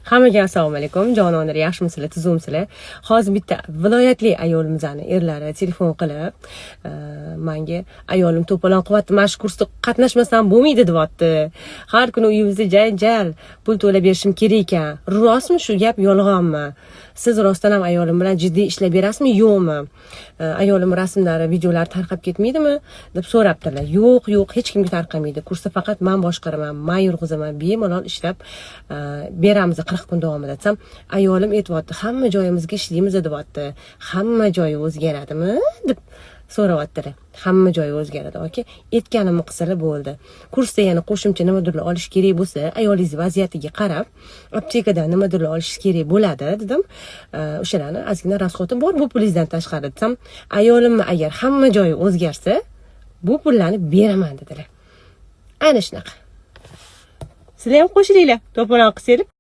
Hammaga assalomu alaykum, jononlar, yaxshimisizlar, tuzukmisizlar? Hozir bitta viloyatli ayolimizni erlari telefon qilib, manga ayolim to'polon qilyapti, mana shu kursda qatnashmasam bo'lmaydi deyapti. Har kuni uyimizda janjal, pul to'lab berishim kerak ekan. Rostmi shu gap, yolg'onmi? Siz rostdan ham ayolim bilan jiddiy ishlab berasizmi, yo'qmi? Ayolim rasmlari, videolari tarqab ketmaydimi deb so'rabdilar. Yo'q, yo'q, hech kimga tarqamaydi. Kursda faqat man boshqaraman, man yurg'izaman, bemalol ishlab beramiz 40 kun davomida desam, ayolim aytyapti, hamma joyimizga ishlaymiz deyapti, hamma joyi o'zgaradimi deb so'rayaptilar. Hamma joyi o'zgaradi, aka, aytganimni qilsalar bo'ldi. Kursda yana qo'shimcha nimadirlar olish kerak bo'lsa, ayolingiz vaziyatiga qarab aptekadan nimadirlar olish kerak bo'ladi dedim. O'shalarni ozgina расход i bor bu pulingizdan tashqari desam, ayolimni agar hamma joyi o'zgarsa, bu pullarni beraman dedilar. Ana shunaqa, sizlar ham qo'shilinglar, to'polon qilsanglar.